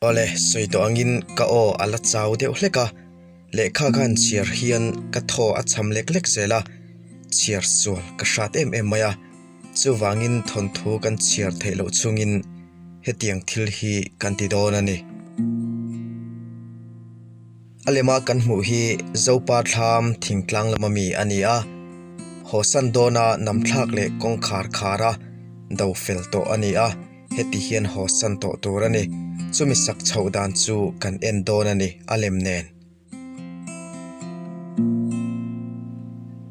Awle, sawi tawh angin ka aw a la chau deuh hlek a, lehkha ka han chhiar hian ka thaw a cham lek lek zel a, chhiar sual ka hrat em em mai a, chuvangin thawnthu kan chhiar theih loh chungin hetiang thil hi kan ti dawn a ni. A lema kan hmuh hi Zopa thlam thingtlang lama mi a ni a, hawsan dawna namthlak leh kawngkhar khara do fel tawh a ni a. Heti hian haw san tawh tur a ni. Chumi sak chhoh dan chu kan en dawn a ni, a lem nen.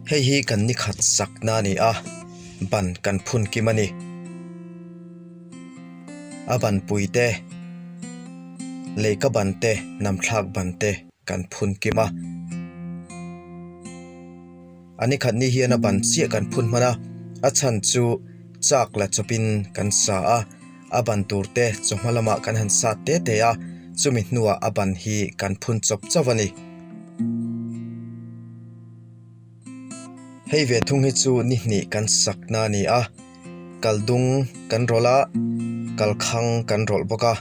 Hei hi kan ni khat sakna a ni a, ban kan phun kim a ni. A ban pui te, lehka ban te, namthlak ban te kan phun kim a. A ni khat ni hian a ban chiah kan phun hman a, a chhan chu chak la chawpin kan sa a, a ban tur te chawhma lamah kan han sat te te a, chumi hnuah a ban hi kan phun chawp chauh a ni. Hei ve thung hi chu ni hnih kan sakna a ni a, kal dung kan rawlh a, kalkhang kan rawlh bawk a.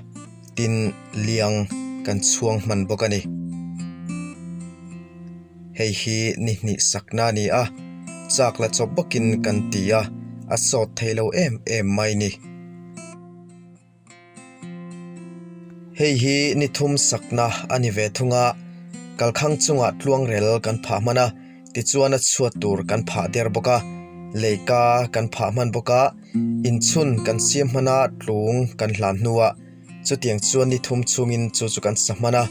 Tin, liang kan chhuang hman bawk a ni. Hei hi ni hnih sakna a ni a, chak la chawp bawkin kan ti a, a sawt thei lo em em mai ni. Hei hi ni thum sakna a ni ve thung a, kalkhang chungah tluangrel kan phah hman a, tichuan a chhuat tur kan phah der bawk a, leika kan phah hman bawk a, inchhun kan siam hman a, tlung kan hlan hnuah Chutiang chuan ni thum chhungin chu chu kan sa hman a,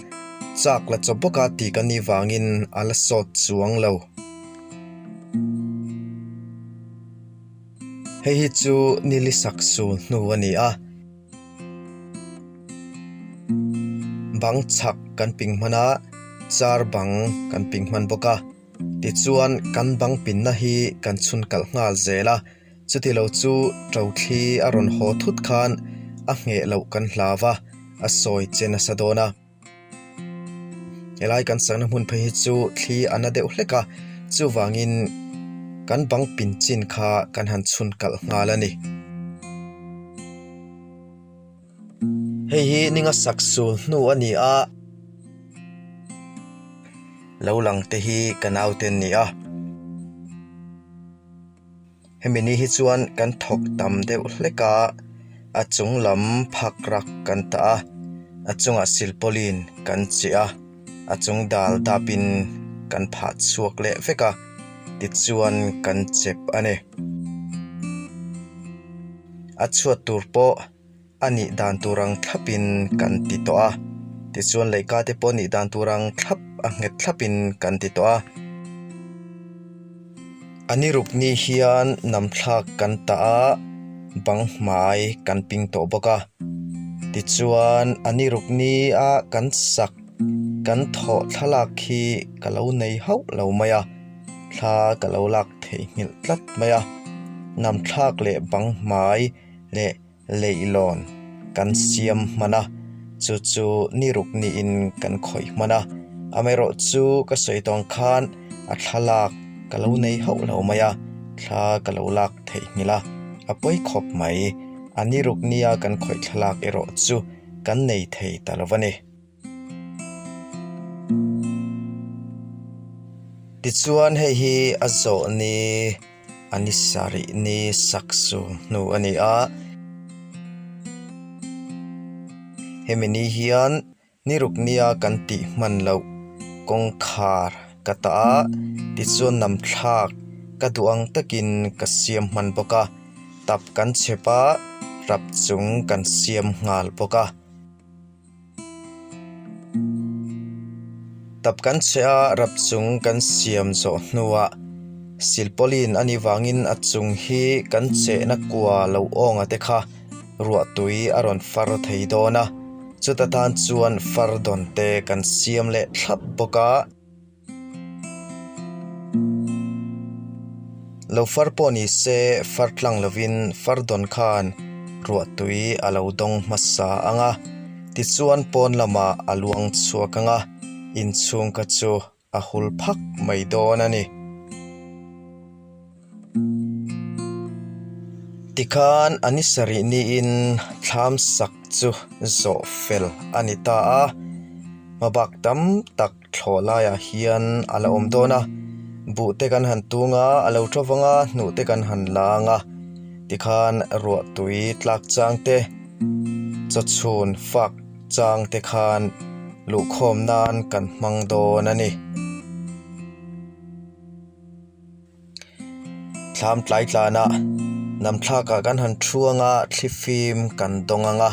chak la chawp bawk a tih kan nih vangin a la sawt chuang lo. Hei hi chu nili sak sul hnu a ni a. Bang chhak kan ping hman a, char bang kan ping hman bawk a. Tichuan kan bang pinna hi kan chhun kalh nghal zel a. Chuti lo chu Ṭothli a rawn haw thut khan a ngheh loh kan hlau va, a sawi che nasa dawn a. Helai kan sakna hmun phei hi chu thli a na deuh hlek a, chuvangin kan bang pin chin kha kan han chhun kalh nghal a ni. Hei hi ninga sak sul hnu a ni a. Lo lang te hi ka naute an ni a. Hemi ni hi chuan kan thawk tam deuh hlek a, a chung lam phak rak kan tah a, a chungah silpawlin kan cheh a, a chung dal dapin kan phah chhuak leh vek a, tichuan kan chep a ni. A chhuat tur pawh. A nih dan tur ang thlapin kan ti tawh a, tichuan lehka te pawh nih dan tur ang thlap a nghet thlapin kan ti tawh a. A ni ruk ni hian namthlak kan tah a, bang hmai kan ping tawh bawk a. Tichuan a ni ruk ni a kan sak kan thawh thlalak hi ka lo nei hauh lo mai a, thla ka lo lak theihnghilh tlat mai a. Namthlak leh bang hmai leh leihlawn kan siam hman a, chu chu ni ruk niin kan khawih hman a, amaherawh chu ka sawi tawng khan a thlalak ka lo nei hauh lo mai a, thla ka lo lak theihnghilh a, a pawi khawp mai, a ni ruk nia kan khawih thlalak erawh chu kan nei thei ta lo a ni. Tichuan hei hi a zawh ni a ni sarih ni sak su hnu a ni a. Hemi ni hian ni ruk nia kan tih hman loh kawngkhar ka tah a, tichuan namthlak ka duh ang takin ka siam hman bawk a, tap kan chhep a, rap chung kan siam nghal bawk a. Tap kan chhe a, rap chung kan siam zawh hnuah silpawlin a nih vangin a chung hi kan chehna kua lo awnga te kha ruahtui a rawn far thei dawn a, chuta tan chuan far dawn te kan siam leh thlap bawk a. Lo far pawh ni se far tlang lovin far dawn khan ruah tui a lo dawng hmasa ang a, tichuan pawn lamah a luang chhuak ang a, inchhung kha chu a hul phak mai dawn a ni. Tikhan a ni sarih niin thlam sak chu zawh fel a ni ta a, hmabak tam tak thlawh laiah hian a la awm dawn a, buh te kan han tung a, a lo tha vang a, hnuh te kan han lang a, tikhan ruah tui tlak chang te, chawchhun fak chang te khan luhkhawm nan kan hmang dawn a ni. Thlam tlai tlanah hnam thlakah kan han thu anga thlifim kan dawng ang a,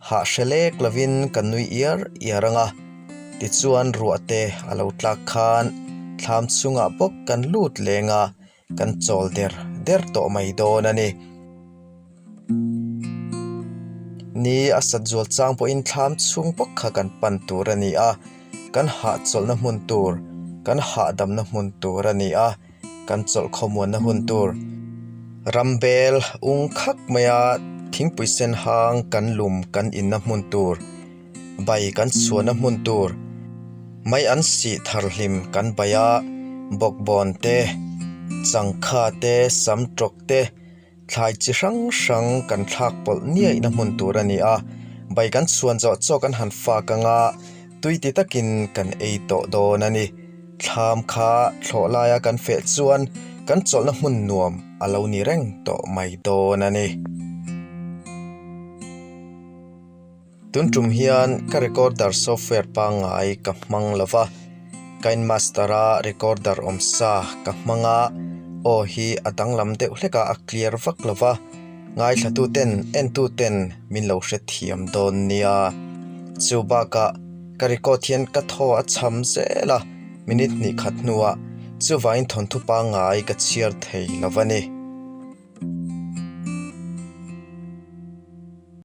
hah hre lek lovin kan nui iar iar ang a, tichuan ruah te a lo tlak khan thlam chungah bawk kan lut leng a, kan chawl der der tawh mai dawn a ni. Ni a sat zual chang pawhin thlam chhung bawk kha kan pan tur a ni a, kan hahchawlhna hmun tur, kan hahdamna hmun tur a ni a, kan chawlh khawmuanna hun tur. Rambel ung khak maia thingpui sen hang kan lum kan inna hmun tur, bai kan chhuahna hmun tur, mai an sih thar hlim kan bai a, bawkbawn te, changkha te, sam tawk te, Thlai chi hrang hrang kan thlak pawlh niaihna hmun tur a ni a, bai kan chhuan zawh chaw kan han fak ang a, tui ti takin kan ei tawh dawn a ni. Thlam kha thlawh laia kan feh chuan kan chawlhna hmun nuam a lo ni reng tawh mai dawn a ni. Tun tum hian ka recorder software pangngai ka hmang lo va, KineMaster-a recorder awm sa ka hmang a, aw hi a danglam deuh hlek a, a clear vak lo va, ngaithlatuten entuten min lo hrethiam dawn nia. Chu bakah ka record hian ka thaw a cham zel a, minute hnih khat hnuah chuvangin thawnthu pangngai ka chhiar thei lo va ni.